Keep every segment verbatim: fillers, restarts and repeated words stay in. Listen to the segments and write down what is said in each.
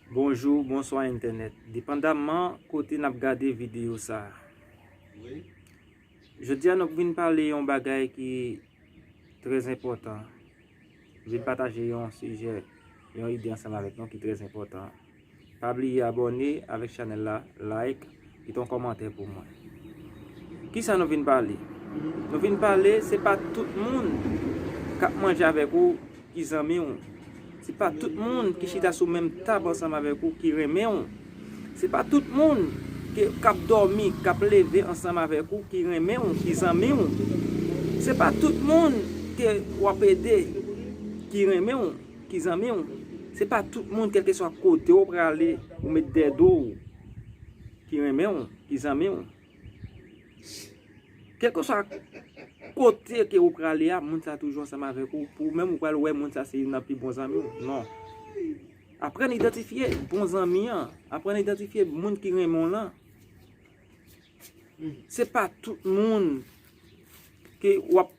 Bonjou, bonswa entènèt. Depandamman kote n ap gade videyo sa a. Jodi a nou vin pale yon bagay ki trè enpòtan. Vin pataje yon sijè, yon ide ansanm avèk nou ki trè enpòtan. Pa bliye abòne avèk chanèl la, like, kite yon kòmantè pou mwen. Kisa nou vin pale? Nou vin pale, se pa tout moun k ap manje avèk ou ki zanmi w. Se pa tout moun ki chita sou menm tab ansanm avèk ou ki renmen w. Se pa tout moun ke, k ap dòmi, k ap leve ansanm avèk ou ki renmen w, ki zanmi w. Se pa tout moun ke w ap ede ki renmen w, ki zanmi w. Se pa tout moun, kèlkeswa kote w prale, ou met dèyè do w, ki renmen w, ki zanmi w. Kèlkeswa kote ke ou prale a, moun sa toujou ansanm avèk ou. Pou ou menm, ou pral wè moun sa se youn nan pi bon zanmi w. Non. Aprann idantifye bon zanmi an. Aprann idantifye moun ki renmen w lan. Se pa tout moun ke w ap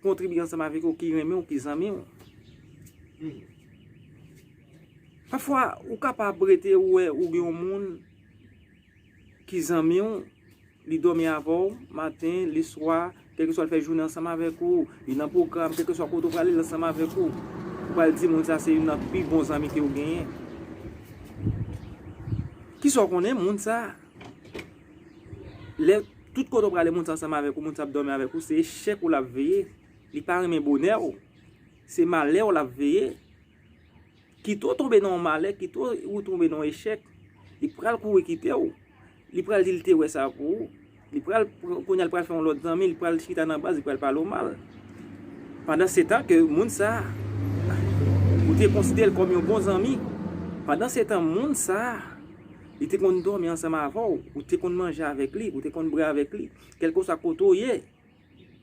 kontribye ansanm avèk yo ki renmen w, ki zanmi w. Pafwa, ou kapab rete, ou wè, ou gen yon moun ki zanmi w, li dòmi avè w, maten, leswa, kèlkeswa l fè jounen ansanm avèk ou, li nan pwogram, kèlkeswa kote w prale, l ansanm avèk ou. Ou pral di moun sa se youn nan pi bon zanmi ke w genyen. Kisa w konnen, moun sa, lè tout kote w prale, moun sa ansanm avèk ou, moun sa ap dòmi avèk ou, se echèk ou l ap veye. Li pa renmen bonè w. Se malè w l ap veye. Kite w tonbe nan yon malè, kite w tonbe nan yon echèk. Li pral kouri kite w. Li pral di l te wè sa pou ou. Li pral, kounye a l pral fè yon lòt zanmi, li pral chita nan baz, li pral pale w mal. Pandan se tan ke moun sa, ou te konsidere l kòm yon bon zanmi. Pandan se tan, moun sa, li te konn dòmi ansanm avè w, ou te konn manje avèk li, ou te konn bwè avèk li. Kèlkeswa kote w ye,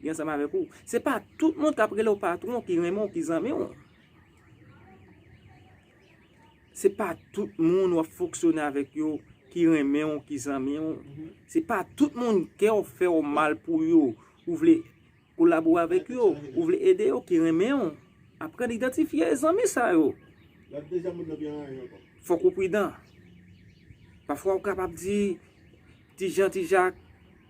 li ansanm avèk ou. Se pa tout moun k ap rele w patwon ki renmen w, ki zanmi w. Se pa tout moun w ap fonksyone avèk yo ki renmen w, ki zanmi w. Se pa tout moun kè w fè w mal pou yo, ou vle kolabore avèk yo, ou vle ede yo, ki renmen w. Aprann idantifye zanmi sa yo. Fòk ou pridan. Pafwa ou kapab di, Ti Jan, Ti Jak,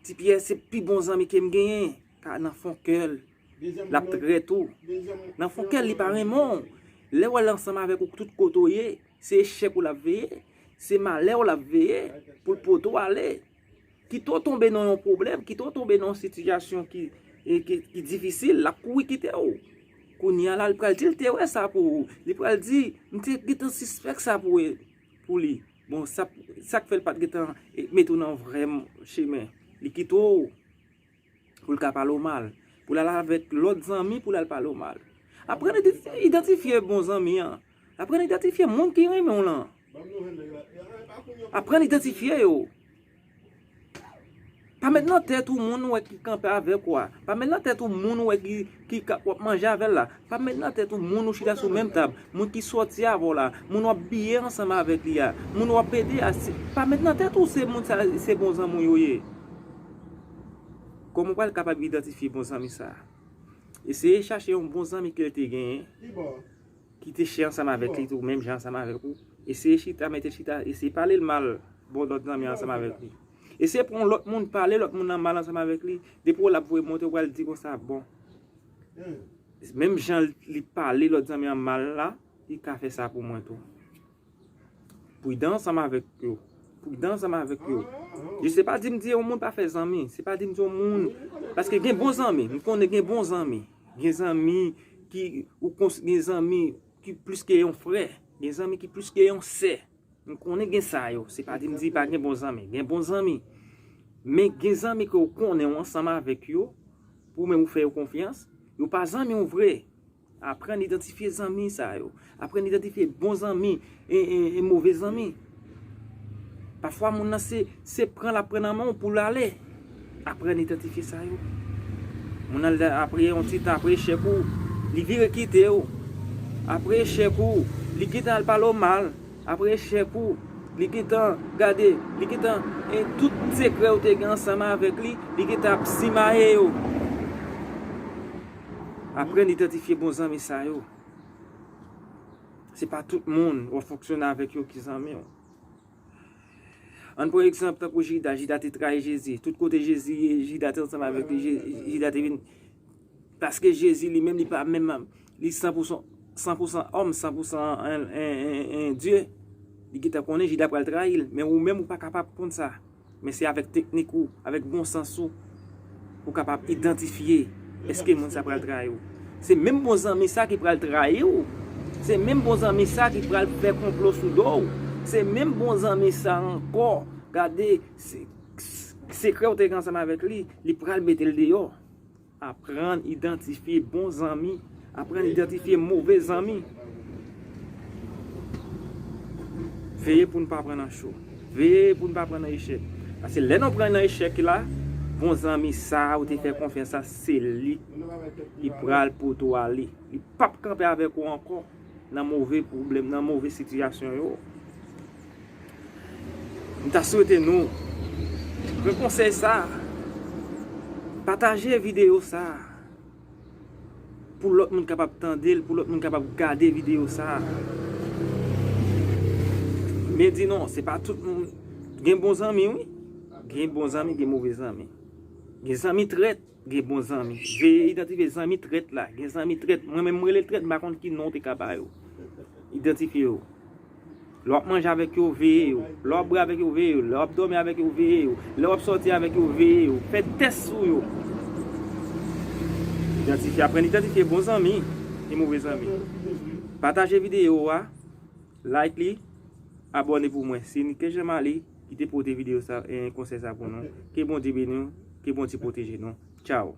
Ti Pyè se pi bon zanmi ke m genyen. Ka nan fon kè l, l ap trèt ou. Nan fon kè l, li pa renmen w. Lè w wè l ansanm avèk ou tout kote w ye, se echèk ou l ap veye, se malè w l ap veye pou l pote w ale. Kite w tonbe nan yon pwoblèm, kite w tonbe nan yon sitiyasyon ki, e, ki, ki difisil, l ap kouri kite w. Kounye a la, li pral di l te wè sa pou ou. Li pral di, "M te gentan sispèk sa pou, pou li." Bon, sa, sa k fè l pa t gentan, e, mete w nan vrè chemen. Li kite w pou l ka pale w mal. Pou l al avèk lòt zanmi, pou l al pale w mal. Aprann ide-, idantifye bon zanmi an. Aprann idantifye moun ki renmen w lan. Aprann idantifye yo. Pa met nan tèt ou moun ou wè ki kanpe avèk ou a. Pa met nan tèt ou moun ou wè ki, ki ka, w ap manje avè l la. Pa met nan tèt ou moun ou chita sou menm tab. Moun ki sòti avè w la. Moun w ap biye ansanm avèk li a. Moun w ap ede a. Se, pa met nan tèt ou se moun sa, se bon zanmi w yo ye. Kòman w pral kapab idantifye bon zanmi sa a? Eseye chache yon bon zanmi ke l te genyen, ki te chè ansanm avèk li tou, menm jan ansanm avèk ou. Eseye chita, mete l chita, eseye pale l mal, bon lòt zanmi ansanm avèk li. Eseye pran lòt moun, pale lòt moun nan mal ansanm avèk li. Depi w l ap voye monte, w pral di konsa, bon. Menm jan li pale lòt zanmi an mal la, li ka fè sa pou mwen tou. Pridan ansanm avèk yo. Pridan ansanm avèk yo. Je se pa di m di yon moun pa fè zanmi. Se pa di m di yon moun. Paske gen bon zanmi. M konnen gen bon zanmi. Gen zanmi ki, ou kons-, gen zanmi ki plis ke yon frè. Gen zanmi ki plis ke yon sè. M konnen gen sa yo. Se pa di m di pa gen bon zanmi. Gen bon zanmi. Men gen zanmi ke w konnen w ansanm avèk yo, pou ou menm ou fè yo konfyans, yo pa zanmi w vre. Aprann idantifye zanmi sa yo. Aprann idantifye bon zanmi e, e, e move zanmi. Pafwa moun nan se, se pran l ap pran nan men w pou l ale. Aprann idantifye sa yo. Moun nan, apre yon ti tan, apre echèk ou, li vire kite w. Apre echèk ou, li gentan al pale w mal. Apre echèk ou, li gentan gade, li gentan, e tout sekrè ou te gen ansanm avèk li, li gentan ap simaye yo. Aprann idantifye bon zanmi sa yo. Se pa tout moun w ap fonksyone avèk yo ki zanmi w. Ann pran egzanp tankou Jida. Jida te trayi Jezi. Tout kote Jezi ye, Jida te ansanm avèk li. Je- Jida te vin. Paske Jezi li menm, li pa menm, li san pousan, san pousan òm, san pousan en, en, en, en Dye. Li gentan konnen Jida pral trayi l. Men ou menm, ou pa kapab konn sa. Men se avèk teknik ou, avèk bon sans ou, ou kapab idantifye èske moun sa pral trayi w. Se menm bon zanmi sa ki pral trayi w. Se menm bon zanmi sa ki pral fè konplo sou do w. Se menm bon zanmi sa ankò, gade, se- sekrè w te gen ansanm avèk li, li pral mete l deyò. Aprann idantifye bon zanmi. Aprann idantifye move zanmi. Veye pou n pa pran nan cho. Veye pou n pa pran nan echèk. Paske lè nou pran nan echèk la, bon zanmi sa ou te fè konfyans la, se li ki pral pote w ale. Li p ap kanpe avèk ou ankò nan move pwoblèm, nan move sitiyasyon yo. M ta swete nou pran konsèy sa, pataje videyo sa pou lòt moun kapab tande l, pou lòt moun kapab gade videyo sa. Men di non, se pa tout moun. Gen bon zanmi, wi. Gen bon zanmi, gen move zanmi. Gen zanmi trèt, gen bon zanmi. Veye idantifye zanmi trèt la. Gen zanmi trèt. Mwen menm, m rele l trèt, m pa konn ki non w te ka ba yo. Idantifye yo. Lè w ap manje avèk yo, veye yo. Lè w ap bwè avèk yo, veye yo. Lè w ap dòmi avèk yo, veye yo. Lè w ap sòti avèk yo, veye yo. Fè tès sou yo. Idantifye, aprann idantifye bon zanmi e move zanmi. Pataje videyo a, like li, abòne pou mwen. Se Nickel Jean Marie ki te pote videyo sa, e konsèy sa pou nou. Ke Bondye beni w, ke Bondye pwoteje nou. Tchaw.